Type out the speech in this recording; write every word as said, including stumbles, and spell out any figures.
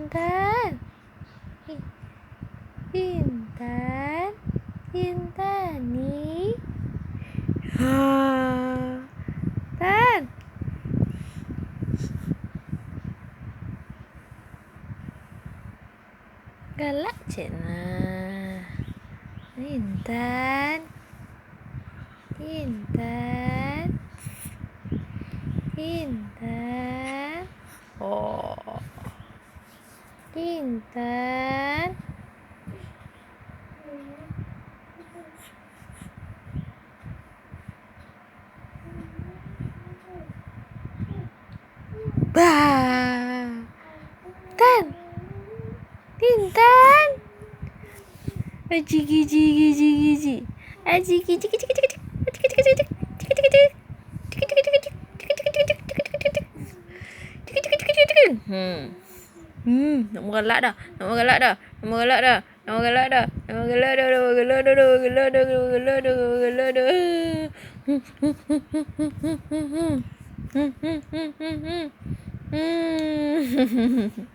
Intan. I-, Intan. Intan ni. Ha. Tan. Galak cek nah. Intan. Intan. Intan. Oh. Intan. Bah. Tan. Intan. Jigi, jigi, jigi, jigi. Ah, jigi, jigi, jigi, jigi, jigi. Jigi, jigi, jigi, jigi. Jigi, jigi, jigi, jigi. Jigi, jigi, jigi, jigi. Hmm. Hmm, nak magalak dah. Nak magalak dah. Nak magalak dah. Nak magalak dah. Nak magalak dah. Nak magalak dah. Nak magalak dah. Nak magalak dah. Nak magalak dah. Nak magalak dah. Hmm.